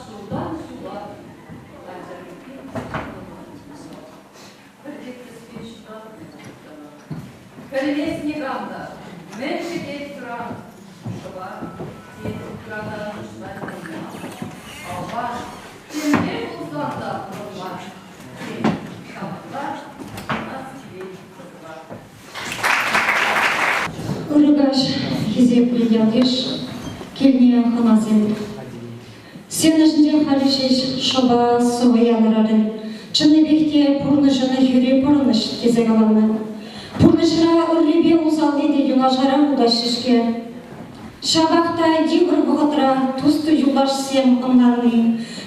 ҫултан ҫула анчах эпир Пӗр пек кӗскен ҫутатнӑ сана. Пӗлмест никам та, мӗн кӗтет ыран. Шӑпа, тен, ыратан пуҫлать пулма. Алпаш, темле пулсан та пурӑнма. Тен, ҫавӑнпа ҫунас килет тӑсӑла. Ырӑ каҫ, хисеплӗ ял-йыш, килнӗ хӑнасем. Сцена ҫинче халӗ ҫеҫ шӑпа сӑвӑ янӑрарӗ. Чӑннипех те пурнӑҫӑн хӳри пӑрӑнӑҫ тесе каланӑ. Пурнӑҫра ыррипе усалли те юнашарах утаҫҫӗ-ҫке. Ҫапах та йывӑр вӑхӑтра тус-юлташсем ӑнланни,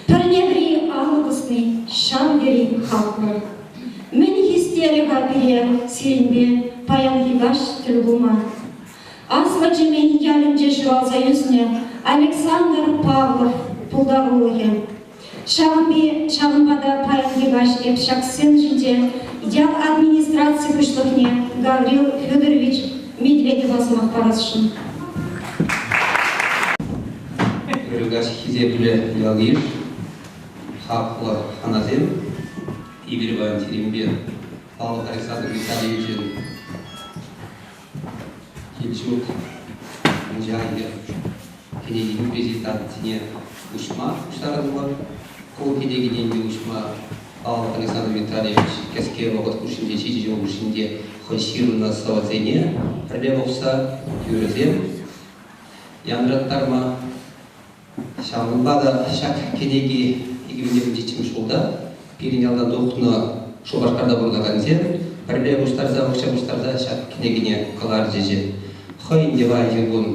пӗрне-пӗри алӑ тӑсни ҫав тери хаклӑ. Мӗн хистерӗ-ха пире сирӗнпе паянхи каҫ тӗл пулма? Аслӑ Чемен ялӗнче ҫуралса ӳснӗ Александр Павлов пултарулӑхӗ. Ҫавӑнпа та паянхи каҫ эп ҫак сцена ҫинче ял администраци пуҫлӑхне Гаврил Федорович Медведева сӑмах парасшӑн. Ырӑ каҫ хисеплӗ ял-йыш, хаклӑ хӑнасем, Игорь Иванович Павлов Александр Витальевичӑн Кил-ҫурт хуҫалӑхӗ кӗнекин презентацине уҫма пуҫтарӑнтӑмӑр. Ку кӗнекене те уҫма Павлов Александр Витальевич кӗске вӑхӑт хушшинче, ҫичӗ ҫул хушшинче хӑй ҫырнӑ сӑвӑсене пӗрле пухса юрӑсем янраттарма. Ҫавӑнпа та ҫак кӗнеки 2007 ҫулта пирӗн ялтан тухнӑ Шупашкарта пурӑнакансем пӗрле пуҫтарса, укҫа пуҫтарса ҫак кӗнекене кӑларчӗҫ. Хӑйӗн те паянхи кун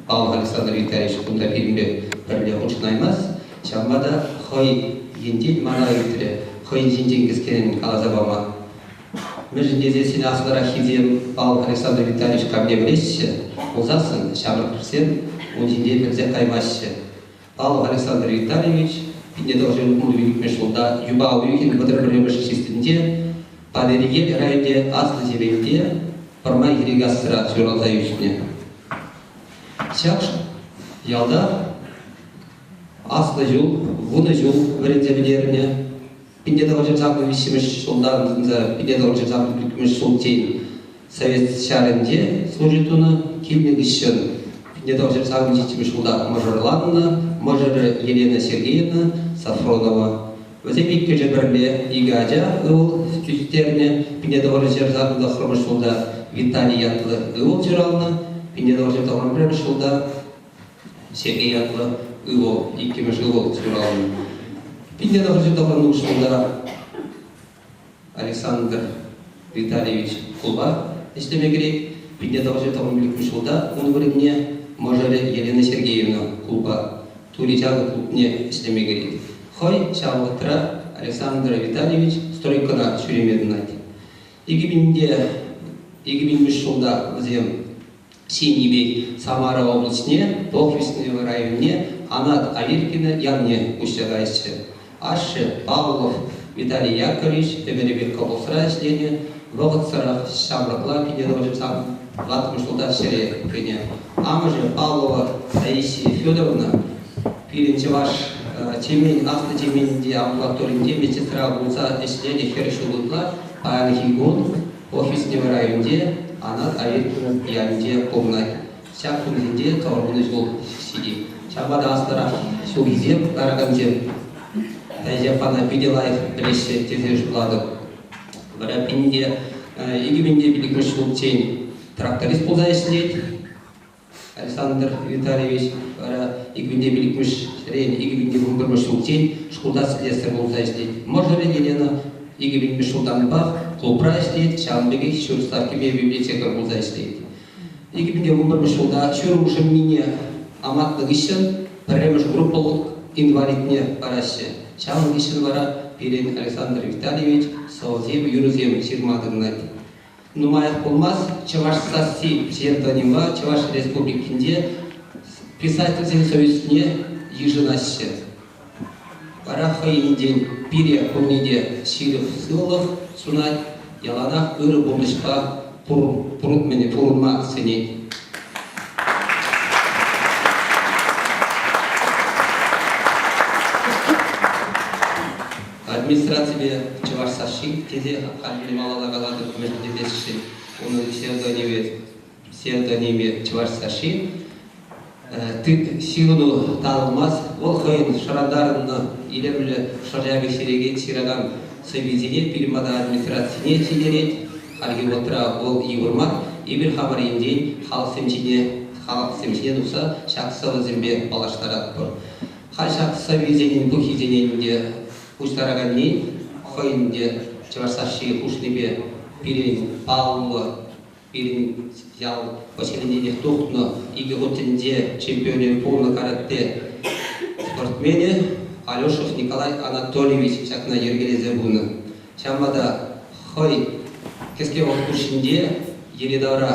Павлов Александр Витальевич кунта пирӗнпе пӗрле хутшӑнаймасть. Ҫавӑнпа та хӑй енчен мана ыйтрӗ, хӑйӗн ҫинчен кӗскен каласа пама. Мӗншӗн тесессӗн аслӑраххисем Павлов Александр Витальевич камне пӗлеҫҫӗ пулсассӑн ҫамрӑксем ун ҫинчен пӗлсех каймаҫҫӗ. Павлов Александр Витальевич 1965 ҫулта юпа уйӑхӗн 31-мӗш числинче Патӑрьел районӗнче Аслӑ Чементе Пӑрмай Хирикассра ҫуралса ӳснӗ. Ҫак ялта аслӑ ҫул, вунӑ ҫул вӗренсе пӗтернӗ. 1983 ҫултан тытӑнса 1985 ҫулччен Совет ҫарӗнче служить тунӑ, килнӗ хыҫҫӑн 1987 ҫулта мӑшӑрланнӑ, мӑшӑрӗ Елена Сергеевна Сафронова. Вӗсем иккӗшӗ пӗрле икӗ ача ывӑл ӳстернӗ. 1989 ҫулта Виталий ятлӑ ывӑл ҫуралнӑ, 1991 ҫулта Сергей ятлӑ ывӑл, иккӗмӗш ывӑл ҫуралнӑ. 1990 ҫулта Александр Витальевич клуба ӗҫлеме кӗрет. 1995 ҫулта ун вырӑнне мӑшӑрӗ Елена Сергеевна клуба, Тури Чакӑ клубне ӗҫлеме кӗрет. Хӑй ҫав вӑхӑтра Александр Витальевич стройкӑна ҫӳреме тытӑнать. 2002 ҫулта вӗсем Ҫемйипех Самара облаҫне, Похвистнево районне Анат Аверкино ялне куҫса каяҫҫӗ. Ашшӗ, Павлов Виталий Яковлевич, ӗмӗрӗпех колхозра ӗҫленӗ, вӑхӑтсӑрах ҫамрӑкла 1904 ҫулта ҫӗре кӗнӗ. Амӑшӗ, Павлова Таисия Федоровна, пирӗн чӑваш Чемен, Аслӑ Чементи амбулаторинче медсестра пулса ӗҫленӗ хӗр ҫул ытла паянхи кун Офиснево районӗнче Анат Аверкино ялӗнче пурӑнать. Ҫак кунсенче тӑвӑрвунӑ ҫул ҫитет. Ҫавӑнпа та аслӑрах ҫулхисем ларакансем Таисия аппана питӗ лайӑх пӗлеҫҫӗ тесе шутлатӑп. Вара пинте 2005 ҫулччен тракторист пулса ӗҫлет. Александр Витальевич вара 2005 ҫӗрен 2011 ҫулччен шкулта слесарь пулса ӗҫлет. Мӑшӑрӗ Елена 2001 ҫултанпах клубра ӗҫлет, ҫавӑн пекех ҫурт ставкипе библиотекарь пулса ӗҫлет. 2011 ҫулта ҫурӑм шӑммине амантнӑ хыҫҫӑн пӗрремӗш группӑлӑх инвалидне параҫҫӗ. Ҫавӑн хыҫҫӑн вара пирӗн Александр Витальевич сӑвӑсем, юрӑсем ҫырма тытӑнать. Нумаях пулмасть Чӑваш сасси псевдонимпа Чӑваш Республикинче писательсен союзне йышӑнаҫҫӗ. Вара хӑйӗнчен пире пурне те ҫирӗп сывлӑх сунать, яланах ырӑ пурнӑҫпа пурӑнма сӗнет. администраципе Чӑваш Сашши тесе халь малалла калатӑп, мӗншӗн тесессӗн унӑн псевдонимӗ, псевдонимӗ Чӑваш Сашши. Ҫыхӑну татӑлмасть. Вӑл хӑйӗн шӑрантарнӑ илемлӗ шӑрҫа пек ҫӳрекен ҫыракан сӑввисене пирӗн пата администрацине ҫитерет. Хальхи вӑхӑтра вӑл йывӑр мар. Эпир хамӑр енчен халӑхсем ҫине халӑхсем ҫине тухса ҫак сӑвӑсемпе паллаштаратпӑр. Халь ҫак сӑввисенӗн пуххисене ӗнтӗ пуҫтараканни хӑйӗн те Чӑваш Сашши хушнипе пирӗн паллӑ пирӗн ял поселенинех тухнӑ икӗ хутӗнче чемпионӗ пулнӑ каратэ спортсменӗ Алешев Николай Анатольевич ҫакна йӗркелесе пынӑ. Ҫавӑнпа та хӑй кӗске вӑхӑт хушшинче йӗри-тавра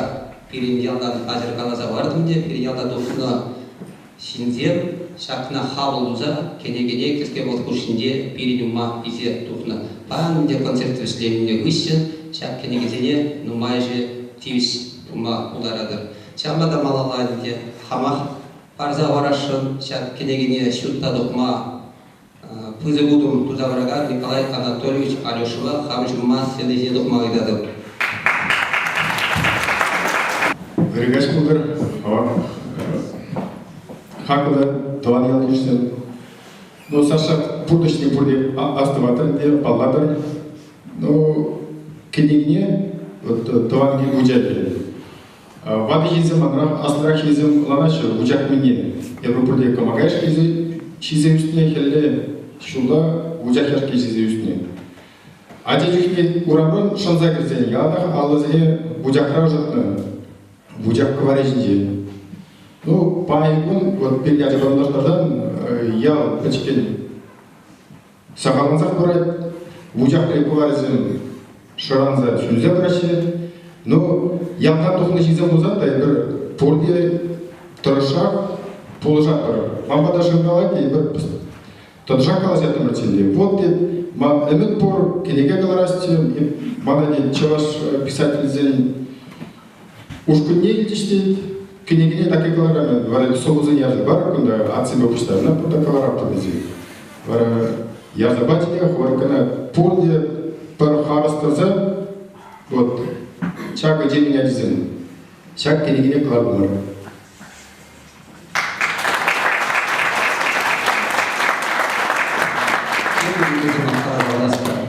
пирӗн ялтан хатӗр каласа хӑвартӑм те пирӗн ялта тухнӑ Ҫынсем ҫакна хапӑл туса кӗнекене кӗске вӑхӑт хушшинче пирӗн ума илсе тухнӑ. Паян ӗнтӗ концерт вӗҫленнӗ хыҫҫӑн ҫак кӗнекесене нумайӑшӗ тивӗҫ пулма пултаратӑр. Ҫавӑнпа та малалла ӗнтӗ хамах парса хӑварасшӑн ҫак кӗнекене ҫутта тухма пысӑк утӑм туса пыракан Николай Анатольевич Алешева хам ҫумма сцена ҫине тухма ыйтатӑп. Ырӑ каҫ пултӑр. Хаклӑ тӑван ял-йышсем. Ну, Саша пурнӑҫне пурте астӑватӑр ӗнтӗ, паллатӑр. Ну, кӗнекине вот тӑван кил вучахӗ. Ватӑ ҫынсем манран аслӑрах ҫынсем ӑнланаҫҫӗ вучах мӗнне. Эпир пурте кӑмака ӗҫлесе ҫисе ӳснӗ, хӗлле, ҫулла вучах яшки ҫисе ӳснӗ. Ача чухне урамран шӑнса кӗрсен яланах алӑсене вучахра ӑшӑтнӑ, вучах кӑварӗ ҫинче. Ну, паян кун вот пирӗн ачапа танлаштарсан ял пӗчӗккӗн сахаллансах пырать. Вучахри кӑварӗсем шӑранса сӳнсе пыраҫҫӗ. Ну, ялтан тухнӑ ҫынсем пулсан та эпир пурте тӑрӑшах пулӑшатпӑр. Ман пата шӑнкӑравлать те эпир тӑтӑшах калаҫаттӑмӑрччӗ ӗнтӗ. Вот, тет, ман ӗмӗт пур, кӗнеке кӑларасчӗ. Мана, тет, чӑваш писательсен ушкӑнне илчӗҫ, тет. Кӗнекене так и кӑларамӗ. Вара сӑвӑсене ярса пар, кунта атьсемпе пуҫтарнӑ, кунта кӑларатпӑр тесе. Вара ярса пачӗ те, хӑвӑрккана пурте пӗр харӑс тӑрса, вот, ҫакӑ тенӗн ачисем, ҫак кӗнекене кӑлартӑмӑр.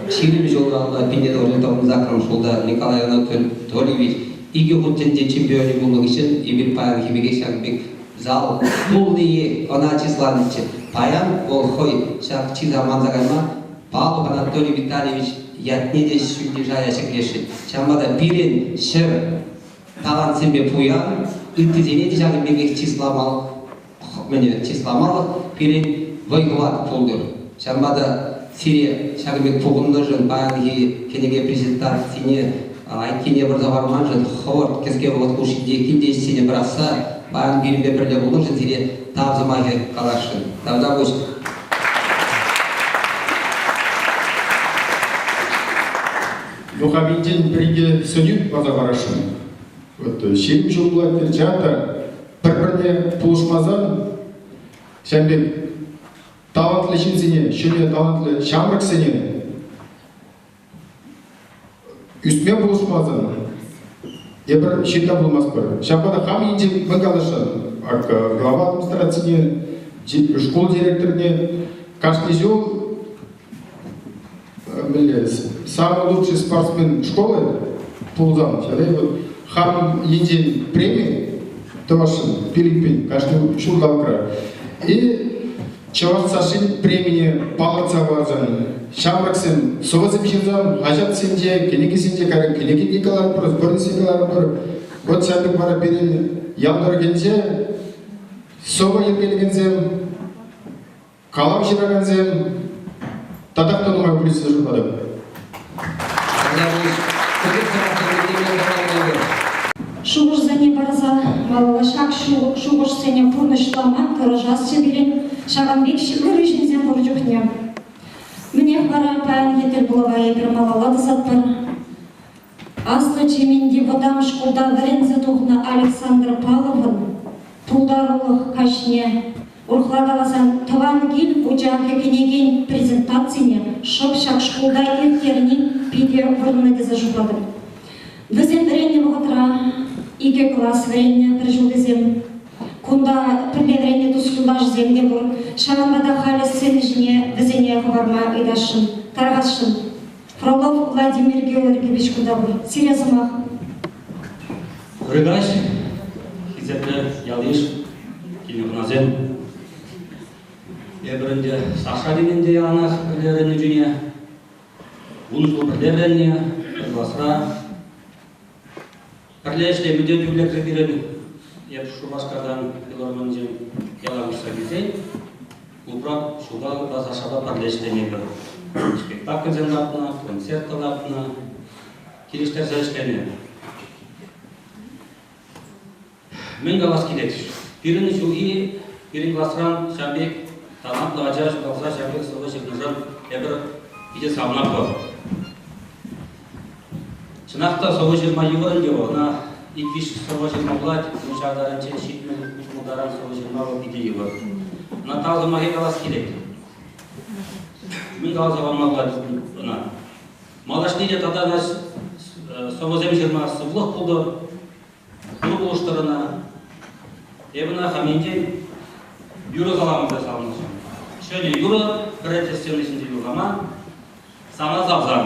20 ҫулталла 1998 ҫулта Николай Анатольевич икӗ хут тӗнче чемпионӗ пулнӑ хыҫҫӑн эпир паянхи пекех ҫакӑн пек зал туллиех ӑна чысланӑччӗ. Паян вӑл хӑй ҫак чыса манса кайма Павлов Анатолий Витальевич ятне те ҫӳлти шая ҫӗклесшӗн. Ҫавӑнпа та пирӗн ҫӗр талантсемпе пуян, ыттисене те ҫакӑн пекех чысламалӑх пирӗн вӑй-хӑват пултӑр. Ҫавӑнпа та сире ҫакӑн пек пухӑннӑшӑн паянхи кӗнеке презентацине айккине пырса хӑварманшӑн хӑвӑрт кӗске вӑхӑт хушшинче килте ӗҫсене пӑрахса паян пирӗнпе пӗрле пулнӑшӑн сире тав сӑмахӗ каласшӑн. Тавтапуҫ. Юхавинчен пӗр-икӗ сӗнӳ парса парасшӑн. Вот 20 ҫул пулать театр пӗр-пӗрне пулӑшмасан ҫавӑн пек талантлӑ ҫынсене, ҫӗнӗ талантлӑ ҫамрӑксене ӳсме пулӑшмасан эпир ҫын та пулмастпӑр. Ҫавӑнпа та хам енчен мӗн каласшӑн? Ак глава администрацине, шкул директорне кашни ҫул мӗнле самый лучший спортсмен школы пулсан, вот хам енчен преми тӑвасшӑн пилӗкпен кашни ҫулталӑкра. И Чӑваш Сашин премине палӑртса хӑварсан, ҫамрӑксем сӑвӑсем ҫырсан, хаҫатсенче, кӗнекесенче кайран кӗнеке кӑларӑпӑр, сборниксем кӑларӑпӑр. Вот ҫав пек вара пирӗн ял тӑрӑхӗнче сӑвӑ йӗркелекенсем Калав ҫыракансем татах та нумай пулӗ тесе шутлатӑп. Шухӑшсене парса малалла ҫак шухӑшсене пурнӑҫлама тӑрӑшасчӗ пирӗн ҫакӑн пек ырӑ ҫынсем пур чухне. Мӗнех вара паянхи тӗлпулӑва эпир малалла тӑсатпӑр. Аслӑ Чементи вӑтам шкулта вӗренсе тухнӑ Александр Павловӑн пултарулӑх каҫне. Урӑхла каласан, тӑван кил вучахӗ кӗнекен презентацине шӑп ҫак шкулта ирттерни питӗ вырӑнлӑ тесе шутлатӑп. Вӗсем вӗреннӗ вӑхӑтра икӗ класс вӗреннӗ пӗр ҫултисем. Кунта пӗрле вӗреннӗ тус-юлташӗсем те пур. Ҫавӑнпа та халӗ сцена ҫине вӗсене хӑварма ыйтасшӑн, тархасшӑн. Фролов Владимир Георгиевич кунта пур. Сире сӑмах. Ырӑ каҫ, хисеплӗ ял-йыш, килнӗ хӑнасем. Эпир ӗнтӗ Саша тенӗн те яланах пӗрле вӗреннӗ чухне ун ҫул пӗрле вӗреннӗ, пӗр класра. Пӗрле ӗҫлеме те тӳрлекрӗ пирӗн. Эп Шупашкартан филармонинчен яла куҫса килсен клубра ҫулталӑк Сашапа пӗрле ӗҫленӗ. Спектакльсем лартнӑ, концерт та лартнӑ, килӗштерсе ӗҫленӗ. Мӗн калас килет? Пирӗн ҫулхи, пирӗн класран ҫав пек талантлӑ ача ҫуралса ҫав пек сӑвӑ ҫырнӑшӑн эпир питӗ савӑнатпӑр. Чӑнах та сӑвӑ ҫырма йывӑр ӗнтӗ вӑл. Ӑна ик-виҫ сӑвӑ ҫырма пулать, ун ҫав таранччен 70 таран сӑвӑ ҫырма вӑл питӗ йывӑр. Ӑна тав сӑмахӗ калас килет. Мӗн каласа пама пулать ӑна? Малашне те тата сӑвӑсем ҫырма сывлӑх пултӑр, Ырӑ пулӑштӑр ӑна. Эп ӑна хам енчен юрӑ калама савӑнӑҫ. Ҫӗнӗ юрӑ пӗрре сцена ҫинче юрлама сана савсан.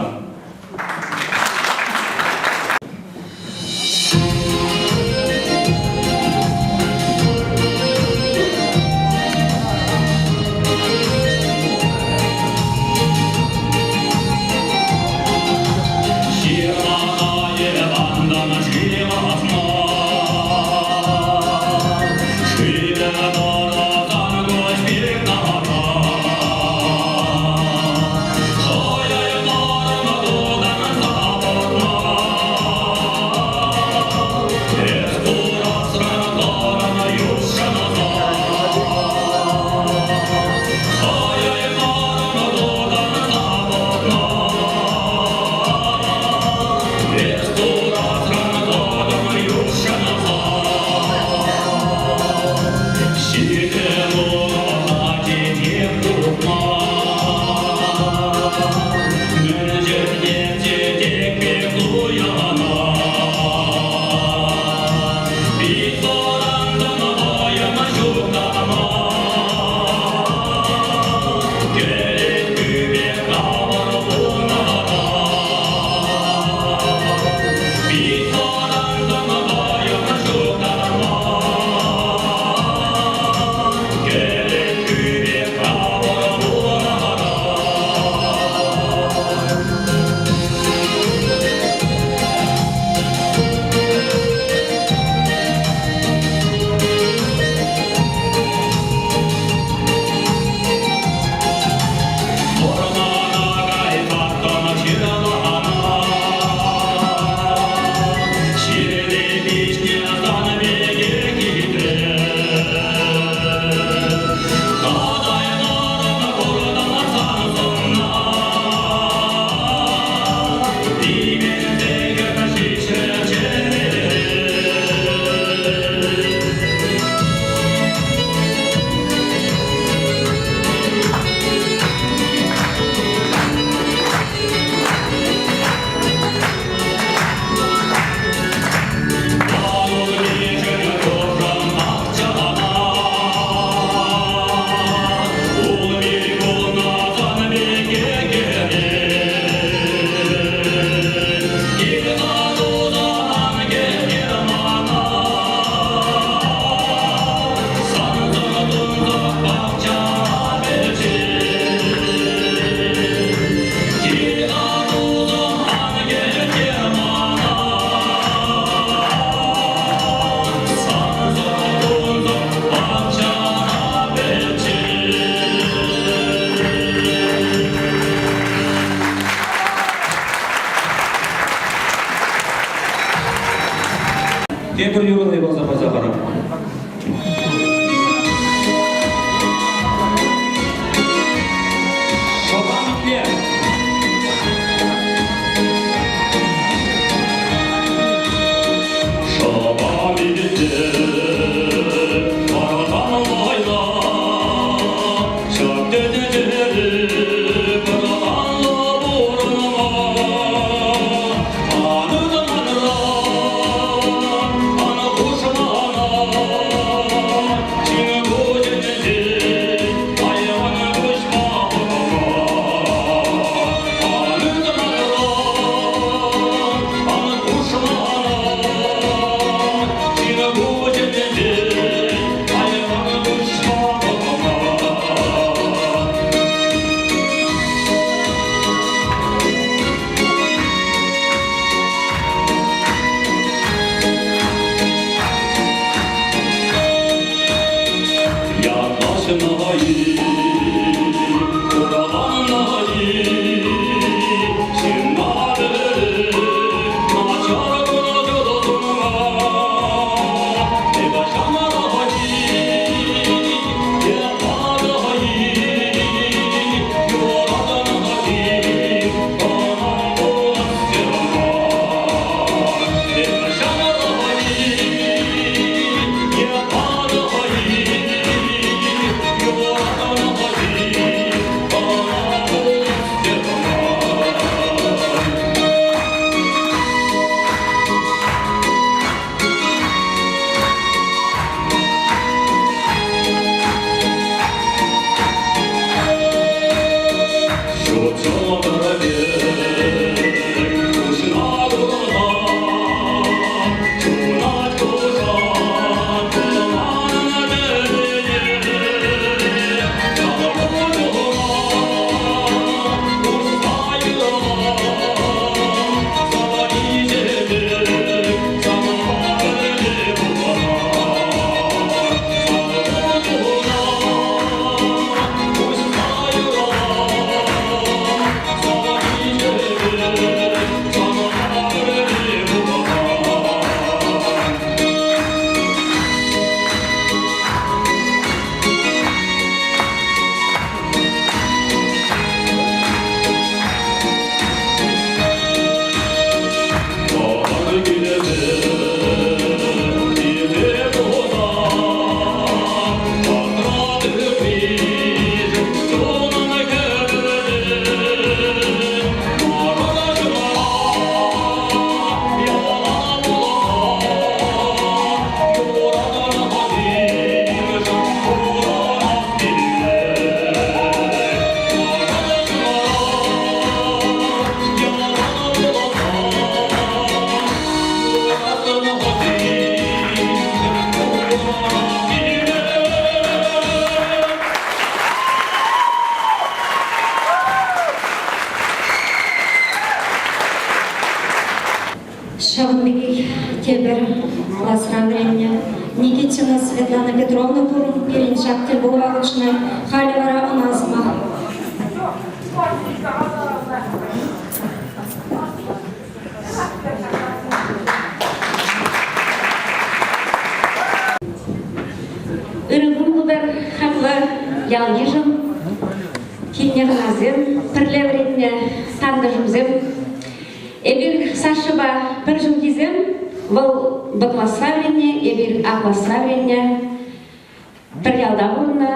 Светлана Петровна пур пирӗн ҫак тӗлпулӑва хутшӑнать. Халӗ вара ӑна сӑмах. Ырӑ кун пултӑр, хаклӑ ял-йышӑм, килнӗ хӑнасем, пӗрле вӗреннӗ тантӑшӑмсем. Эпир Сашӑпа пӗр ҫулхисем, вӑл Б класра вӗреннӗ, эпир А класра вӗреннӗ. Пӗр ялта пурӑннӑ.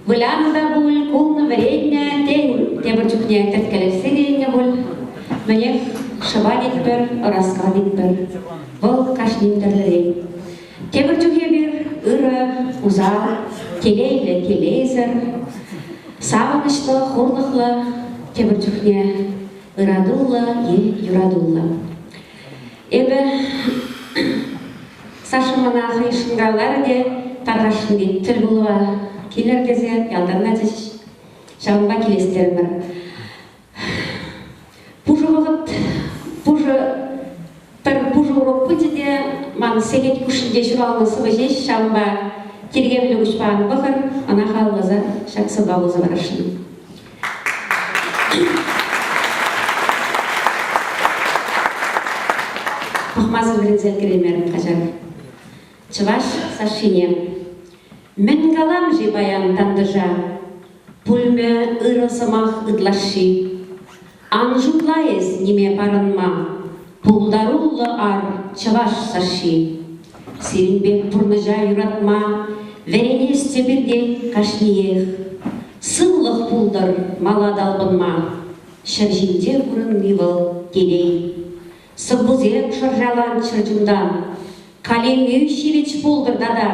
Вылянӑ та пуль, кулнӑ, вӗреннӗ, тен, тепӗр чухне тӗрткелешсе те илнӗ пуль. Мӗнех, шӑпа тетпӗр, ӑраскал тетпӗр. Вӑл кашнин тӗрлӗрен. Тепӗр чух эпир ырӑ, усал, телейлӗ, телейсӗр, савӑнӑҫлӑ, хурлӑхлӑ, тепӗр чухне ыратуллӑ е юратуллӑ. Эпӗ Саша мана хӑй шӑнкӑравларӗ те тархасшӑн тет, тӗл пулӑва килӗр тесе ялтан ачӗҫ. Ҫавӑнпа килес терӗмӗр. Пушӑ вӑхӑт, пушӑ пӗр пушӑ урок пулчӗ те ман сехет хушшинче ҫуралнӑ сӑвӑ ҫеҫ, ҫавӑнпа тиркевлӗ куҫпа ан пӑхӑр, ӑна халалласа ҫак сӑвва вуласа парасшӑн. Пӑхмасӑр вӗренсе ӗлкӗреймерӗм каҫар. Чӑваш Сашшине. Мӗн калам-ши паян тантӑша? Пулмӗ ырӑ сӑмах ытлашши. Ан шутла эс ниме парӑнма, Пултаруллӑ ар чӑваш Сашши. Сирӗн пек пурнӑҫа юратма Вӗренесчӗ пиртен кашниех. Сывлӑх пултӑр мала талпӑнма, Ҫӗр ҫинче пурӑнни вӑл телей. Сӑввусем шӑрҫаланччӑр чунтан, Калемӳ ҫивӗч пултӑр тата.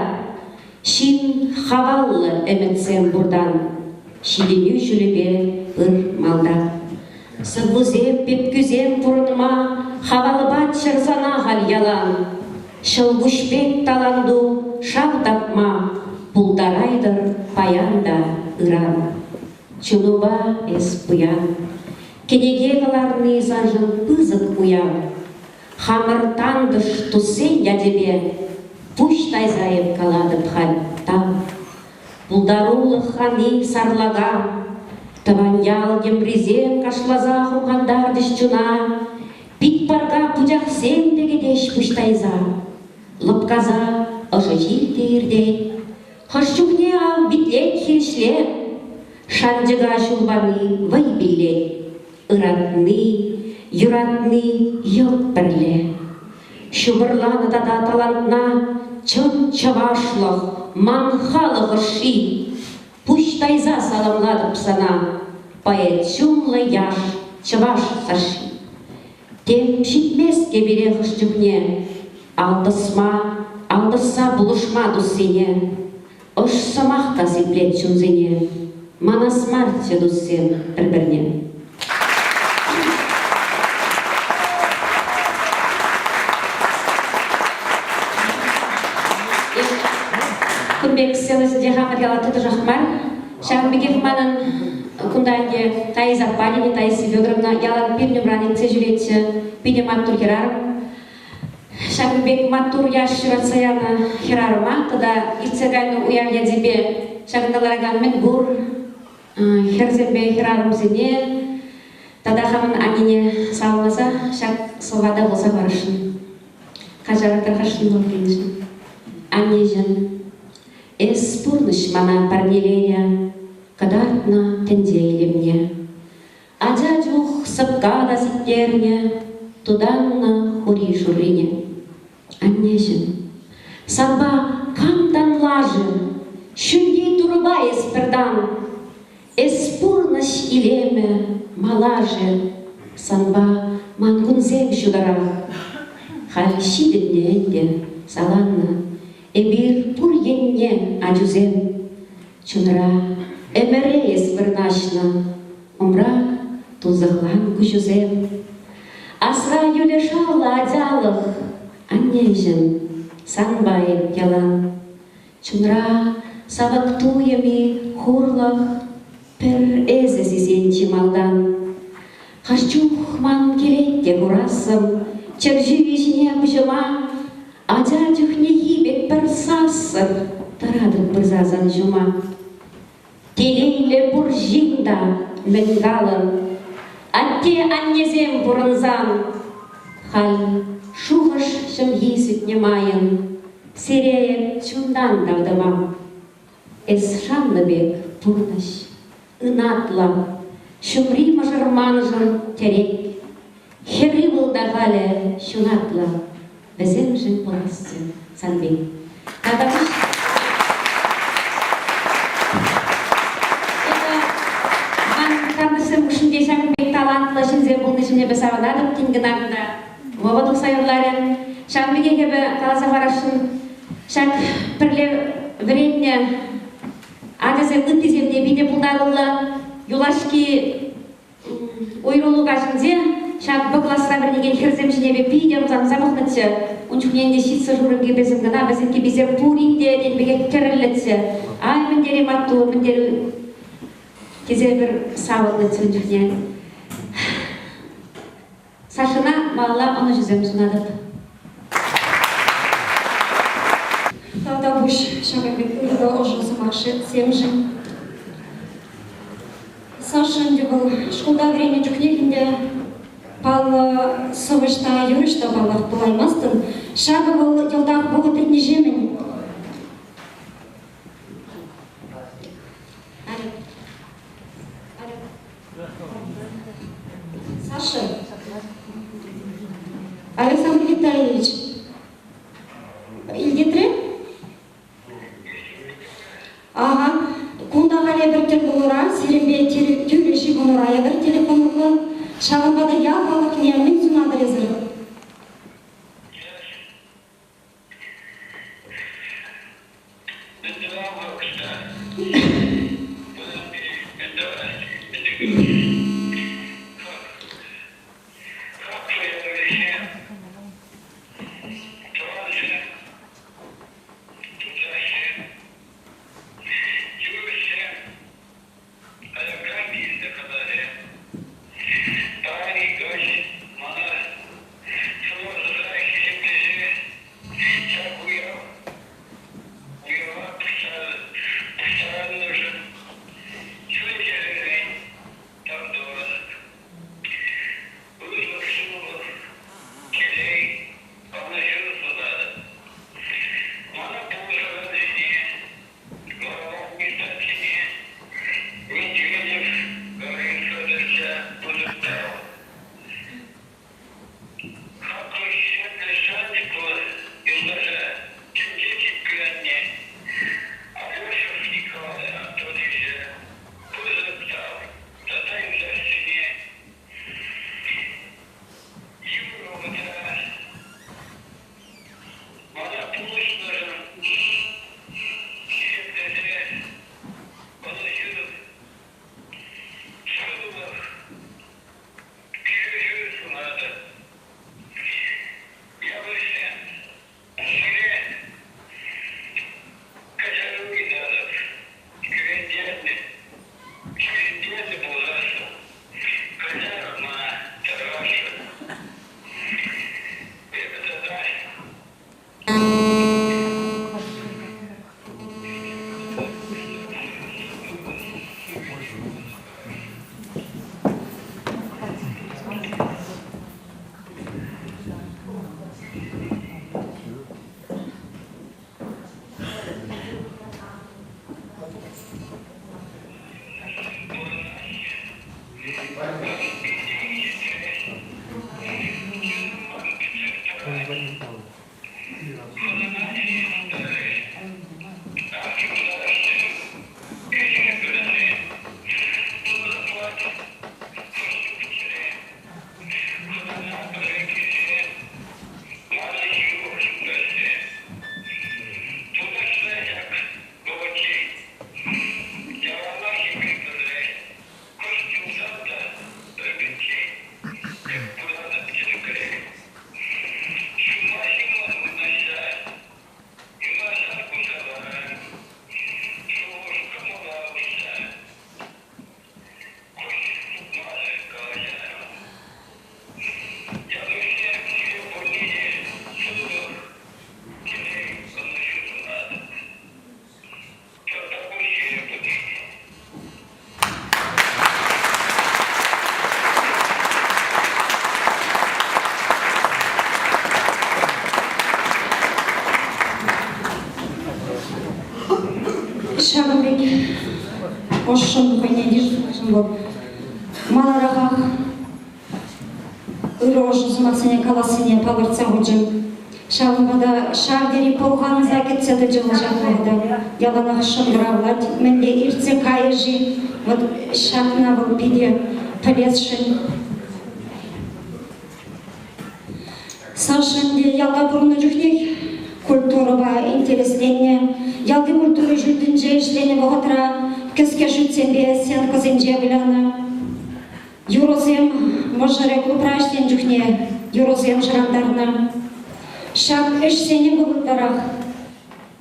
Ҫын хаваллӑ ӗмӗтсем пуртан, Ҫитӗнӳ ҫулӗпе ыр малта. Сӑввусем, пепкӳсем пурӑнма Хавалпаччӑр сана халь ялан. Ҫӑлкуҫ пек таланту шав тапма Пултарайтӑр паян та ыран. Чунупа эс пуян. Кӗнеке кӑларни саншӑн пысӑк уяв. Хамӑр тантӑш туссен ячӗпе пуҫ тайса эп калатӑп халь тав. Пултарулӑх хани сарлака, тӑван ял йӑмрисем кашласа хумхантарчӗҫ чуна, пит парка пучахсем тӗкӗтеҫ пуҫ тайса. Лӑпкаса ӑшӑ ҫил те иртет, хӑш чухне ав витлет хирӗҫле, шанчӑка ҫул пани вӑй пиллет. Ыратни, юратни йӑлт пӗрле. Ҫупӑрланӑ тата талантна чӑн чӑвашлӑх, ман халӑх ӑшши. Пуҫ тайса саламлатӑп сана, поэт чунлӑ яш чӑваш Сашши. Тем ҫитмест те пире хӑш чухне ал тӑсма, ал тӑсса пулӑшма туссене. Ӑш сӑмах та сиплет чунсене, манас марччӗ туссем пӗр-пӗрне. Кун пек сценӑсенче хамӑр яла тӑтӑшах мар. Ҫавӑн пекех манӑн кунта ӗнтӗ Таиса Панина, Таисия Федоровна ялан пирӗн умран иртсе ҫӳретчӗ. Питӗ маттур хӗрарӑм. Ҫакӑн пек маттур яш ҫуратса янӑ хӗрарӑма тата иртсе кайнӑ уяв ячӗпе ҫакӑнта ларакан мӗнпур хӗрсемпе хӗрарӑмсене тата хамӑн аннене саламласа ҫак сӑвва та вуласа парасшӑн. Каҫарӑр тархасшӑн вӑл пирӗншӗн. Аннеҫӗм, эс пурнӑҫ мана парнеленӗ, кӑтартнӑ тӗнче илемне. Ача чух сӑпка та сиктернӗ, тутаннӑ хури-шуррине. Аннеҫӗм, санпа кам танлашӗ? Ҫӳлти Турӑпа эс пӗртан. Эс пурнӑҫ илемӗ, малашӗ, санпа ман кунсем ҫутӑрах. Халь ҫитӗннӗ ӗнтӗ, саланнӑ, эпир пур енне ачусем. Чунра ӗмӗре эс вырнаҫнӑ, умра тунсӑхлан куҫусем. Асра юлӗ шавлӑ ачалӑх, аннеҫӗм, санпа эп ялан. Чунра савӑк туйӑм-и, хурлӑх, пӗр эсӗ сисен чи малтан. Хӑш чух ман килет те курассӑм, чӗрҫӳ ҫине пуҫӑма Ача чухнехи пек пӗр сассӑр тӑратӑп пырса сан ҫума. Телейлӗ пур ҫын та, мӗн калӑн, атте-аннесем пурӑнсан, халь шухӑш ҫӑмхи сӳтнӗ майӑн сире эп чунтан тав тӑвам. Эс шаннӑ пек пурнӑҫ ынатлӑ, ҫумри мӑшӑр маншӑн тӗрек. Хӗрри вӑл та халӗ ҫунатлӑ, вӗсемшӗн пуласчӗ сан пек. Тата пуҫ Эпӗ ман тантӑшсем хушшинче ҫакӑн пек талантлӑ ҫынсем пулнишӗн эпӗ савӑнатӑп, тин кӑна кунта Вова тухса юрларӗ. Ҫавӑн пекех эпӗ каласа парасшӑн, ҫак пӗрле вӗреннӗ ачасем ыттисем те питӗ пултаруллӑ. Юлашки уйрӑлу каҫӗнче ҫак Б класра вӗренекен хӗрсем ҫине эпӗ питӗ ӑмсанса пӑхнӑччӗ. Ун чухне ӗнтӗ ҫитсӑ шурӑ кӗпесем кӑна, вӗсен кӗписем пурин те тен пекех тӗрӗллӗччӗ. Ай, мӗн тери маттур, мӗн тери тесе пӗр савӑннӑччӗ ун чухне. Сашӑна малалла ӑнӑҫусем сунатӑп. Тавтапуҫ ҫакӑн пек ырӑ ӑшӑ сӑмахсемшӗн. Саша ӗнтӗ вӑл шкулта вӗреннӗ чухнех ӗнтӗ паллӑ сӑвӑҫ та, юрӑҫ та паллах пулаймастӑн. Ҫакӑ вӑл йӑлтах вӑхӑт иртнӗҫемӗн. Саша, Александр Витальевич, илтетре? Ага, кунта халӗ пӗр тӗл пулура сирӗнпе тӳрӗ ҫыхӑнура эпир телефон урлӑ. Ҫавӑнпа та ял халӑхне мӗн сунатӑр эсир? Ҫакӑн пек ӑшшӑн хӑйне йышӑннӑшӑн вӑл маларахах ырӑ ӑшӑ сӑмахсене калассине палӑртса хучӗ. Ҫавӑнпа та ҫав тери пӑлханса кӗтсе тӑчӗ вӑл ҫак вӑхӑта. Яланах шӑнкӑравлать, мӗнле иртсе кайӗ-ши? Вӑт ҫакна вӑл питӗ пӗлесшӗн. Саша ӗнтӗ ялта пурӑннӑ чухнех культурӑпа интересленнӗ. Ялти культура ҫуртӗнче ӗҫленӗ вӑхӑтра кӗске шӳтсемпе сценкӑсенче вылянӑ. Юрӑсем мӑшӑрӗ клубра ӗҫленӗ чухне юрӑсем шӑрантарнӑ. Ҫак ӗҫсене вӑл ытларах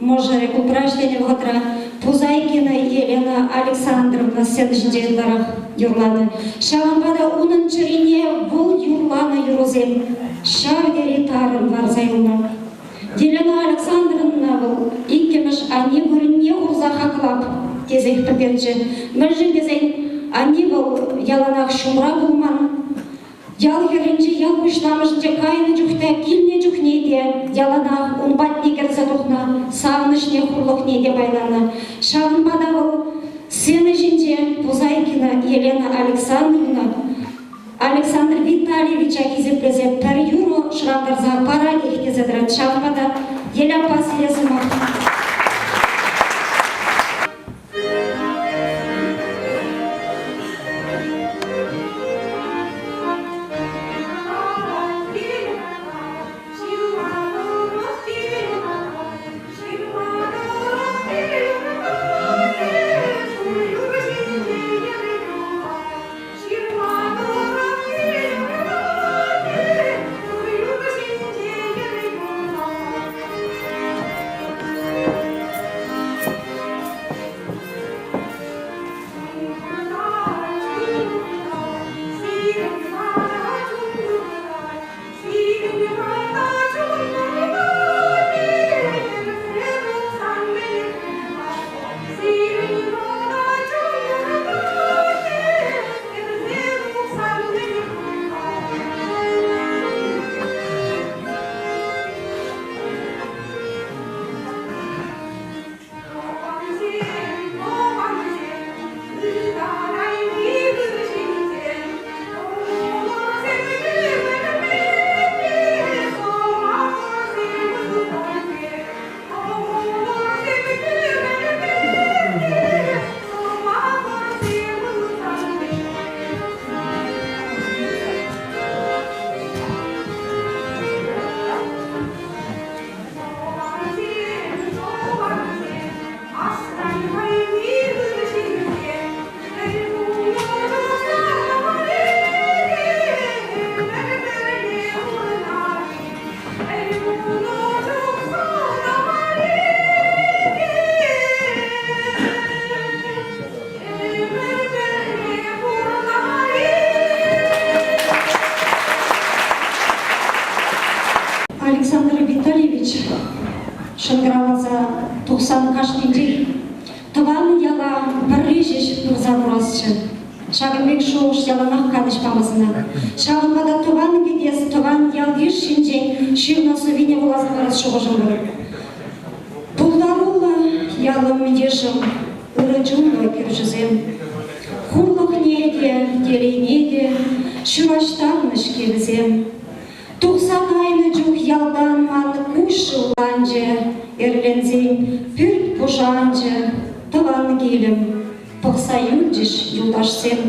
мӑшӑрӗ клубра ӗҫленӗ вӑхӑтра Пузайкина Елена Александровна сцена ҫинче ытларах юрланӑ. Ҫавӑнпа та унӑн чӗрине вӑл юрланӑ юрӑсем ҫав тери тарӑн ларса юлнӑ. Елена Александровна вӑл иккӗмӗш анне вырӑнне хурса хаклап тесех пӗлтерчӗ. Мӗншӗн тесен анне вӑл яланах ҫумра пулман. Ял хӗрринчи ял пуҫламӑшӗнче кайнӑ чухне, килнӗ чухне те яланах ун патне кӗрсе тухнӑ, савӑнӑҫне, хурлӑхне те пайланӑ. Ҫавӑнпа та вӑл сцена ҫинче Пузайкина Елена Александровна Александр Витальевича хисеплесе пӗр юрӑ шӑрантарса паратех тесе тӑрать. Ҫавӑнпа та Еля аппа сире сӑмах. Александр Витальевич шӑнкӑравласа тухсан кашнинчех тӑван яла пӗрре ҫеҫ пырса курасчӗ. Ҫакӑн пек шухӑш яланах канӑҫ памасӑна. Ҫавӑнпа та тӑван кӗтес, тӑван ял-йыш ҫинчен ҫырнӑ сӑввине вуласа парас шухӑшӑм пур. Пултаруллӑ ялӑм йышӑм, ырӑ чунлӑ кӳршӗсем. Хурлӑхне те, телейне те ҫураҫтарнӑ-ҫке вӗсем. Тухса кайнӑ чух ялтан ман куҫ шывланчӗ, эрленсен пӳрт пушанчӗ, тӑван килӗм. Пӑхса юлчӗҫ юлташсем.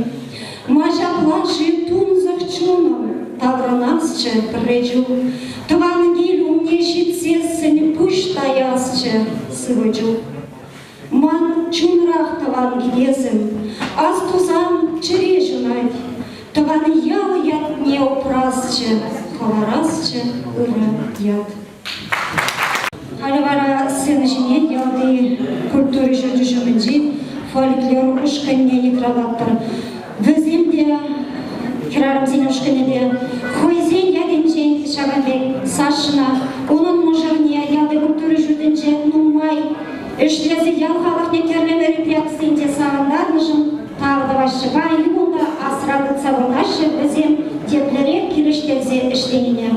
Ма ҫапла-ши тунсӑх чунӑм таврӑнасчӗ пӗрре чух. Тӑван кил умне ҫитсессӗн пуҫ таясчӗ сывӑ чух. Ман чунрах тӑван кӗтесӗм, астусам чӗре ҫунать. Тӑван ял ятне упрасчӗ, хӑварасчӗ ырӑ ят. Халӗ вара сцена ҫине ялти культура ҫурчӗ ҫумӗнчи фольклор ушкӑнне йыхравлатпӑр. Вӗсем те, хӗрарӑмсен ушкӑнӗ те, хӑйсен ятӗнчен ҫакӑн пек Сашӑна, унӑн мӑшӑрне ялти культура ҫуртӗнче нумай ӗҫлесе ял халӑхне тӗрлӗ мероприятисенче савӑнтарнӑшӑн тав тӑваҫҫӗ. Паянхи кун та асра тытса пурӑнаҫҫӗ вӗсем теплерех килӗштерсе ӗҫленине.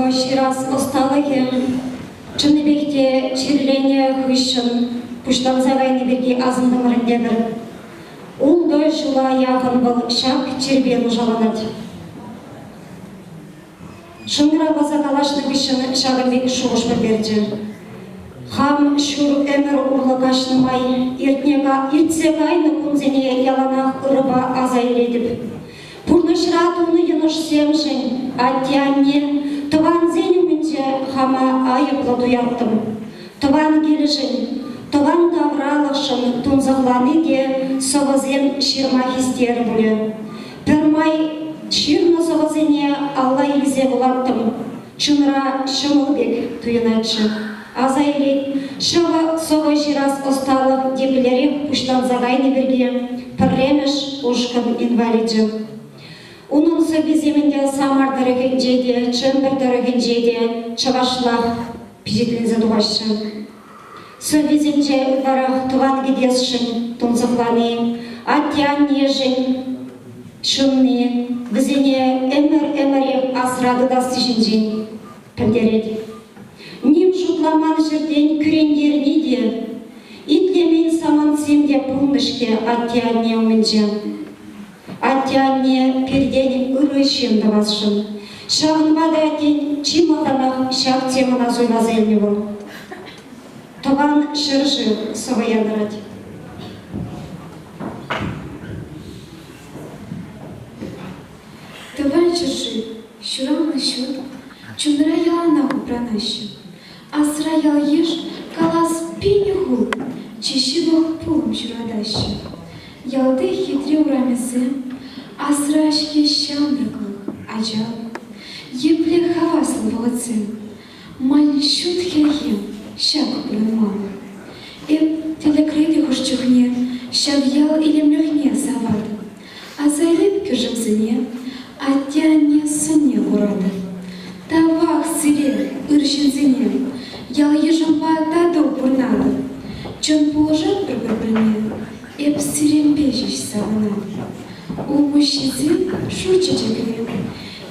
Сӑвӑ ҫырас ӑсталӑхӗ чӑннипех те чирленӗ хыҫҫӑн пуҫланса кайни пирки асӑнтӑмӑр ӗнтӗ. Ултӑ ҫула яхӑн вӑл ҫак чирпе нушаланать. Шӑнкӑравласа калаҫнӑ хыҫҫӑн ҫакӑн пек шухӑш пӗлтерчӗ. Хам ҫур ӗмӗр урлӑ каҫнӑ май иртне иртсе кайнӑ кунсене яланах ырӑпа аса илетӗп. Пурнӑҫра тунӑ йӑнӑшсемшӗн атте-анне тӑвансен умӗнче хама айӑплӑ туяттӑм. Тӑван килӗшӗн, тӑван тавралӑхшӑн тунсӑхлани те сӑвӑсем ҫырма хистерӗ пулӗ. Пӗрмай ҫырнӑ сӑвӑсене алла илсе вулаттӑм. Чунра ҫӑмӑл пек туйӑнатчӗ. Аса илет, ҫӑвӑ сӑвӑ ҫырас ӑсталӑх еплерех пуҫланса кайнӑ пирки пӗрремӗш ушкӑн инваличӗ. Унӑн сӑввисем ӗнтӗ Самар тӑрӑхӗнче те, Чӗмпӗр тӑрӑхӗнче те чӑвашлах пичетленсе тухаҫҫӗ. Сӑввисенче ытларах тӑван кӗтесшӗн тунсӑхлани, атте-аннешӗн ҫунни, вӗсене ӗмӗр-ӗмӗрех асра тытасси ҫинчен пӗлтерет. Ним шутламан ҫӗртен кӳрентерни те, итлемен самантсем те пулнӑ-ҫке атте-анне умӗнче. Атте-анне пиртен ырӑ ҫын тӑвасшӑн. Ҫавӑнпа та, тен, чи малтанах ҫак темӑна суйласа илнӗ вӑл. Тӑван ҫӗршыв сӑвӑ янӑрать. Тӑван ҫӗршыв, ҫуралнӑ ҫурт чунра яланах упранаҫҫӗ. Асра ял-йыш калас пин хут чи ҫывӑх пулӑм ҫуратаҫҫӗ. Ялти хитре урамӗсем асра-ҫке ҫамрӑклӑх, ачалӑх. Епле хаваслӑ вӑхӑтсем! Ман ҫут хӗлхем ҫак пурӑнмалӑх. Эп тӗлӗкре те хӑш чухне ҫав ял илемлӗхне саватӑп. Аса илеп кӳршӗмсене, атте-анне сӑнне куратӑп. Тавах сире, ыр ҫынсене, ял-йышӑмпа тату пурӑнатӑп. Чун пулӑшатпӑр пӗр-пӗрне, эп сирӗнпе ҫеҫ савӑнатӑп. Улмуҫҫисем шур чечекре,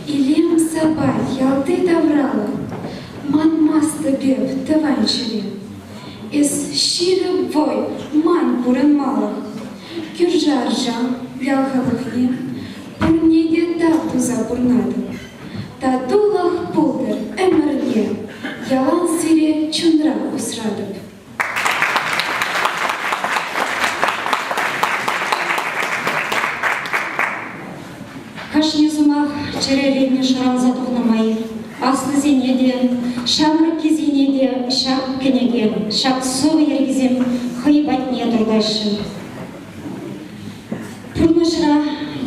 илем сапать ялти тавралӑх. Манмастӑп эп тӑван ҫӗре. Эс ҫирӗп вӑй, ман пурӑнмалӑх. Кӳршӗ-арша, ял халӑхне пурне те тав туса пурӑнатӑп. Татулӑх пултӑр ӗмӗрне, ялан сире чунра усратӑп. Кашни сӑмах чӗререн шӑранса тухнӑ май аслисене те, ҫамрӑккисене те ҫак кӗнеке, ҫак сӑвӑ йӗркисем хӑй патне туртаҫҫӗ. Пурнӑҫра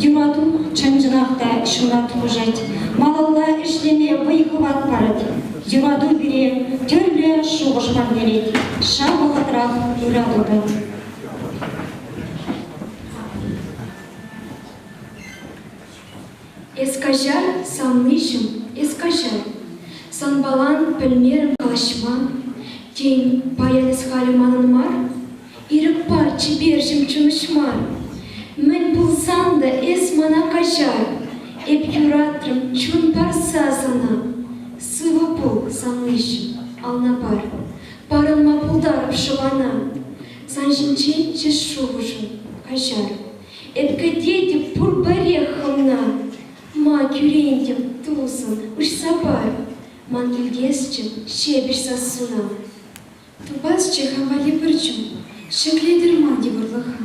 юрату чӑн-чӑнах та ҫунат хушать, малалла ӗҫлеме вӑй-хӑват парать. Юрату пире тӗрлӗ шухӑш парнелет, ҫав вӑхӑтрах ырату та. Эс каҫар, савниҫӗм, эс каҫар. Санпалан пӗлмерӗм калаҫма. Тен, паян эс халӗ манӑн мар? Ирӗк пар, чиперҫӗм, чун уҫма. Мӗн пулсан та эс мана каҫар. Эп юратрӑм чун парса сана. Сывӑ пул, савниҫӗм, ална пар. Парӑнма пултарӑп шӑпана. Сан ҫинчен ҫеҫ шухӑшӑм, каҫар. Эп кӗтетӗп пурпӗрех хӑвна. Ма кӳрентӗм, тусӑм, уҫса пар. Ман илтесчӗ ҫепӗҫ сассуна. Тупасчӗ хам валли пӗр чун, ҫӗклетӗр ман йывӑрлӑха.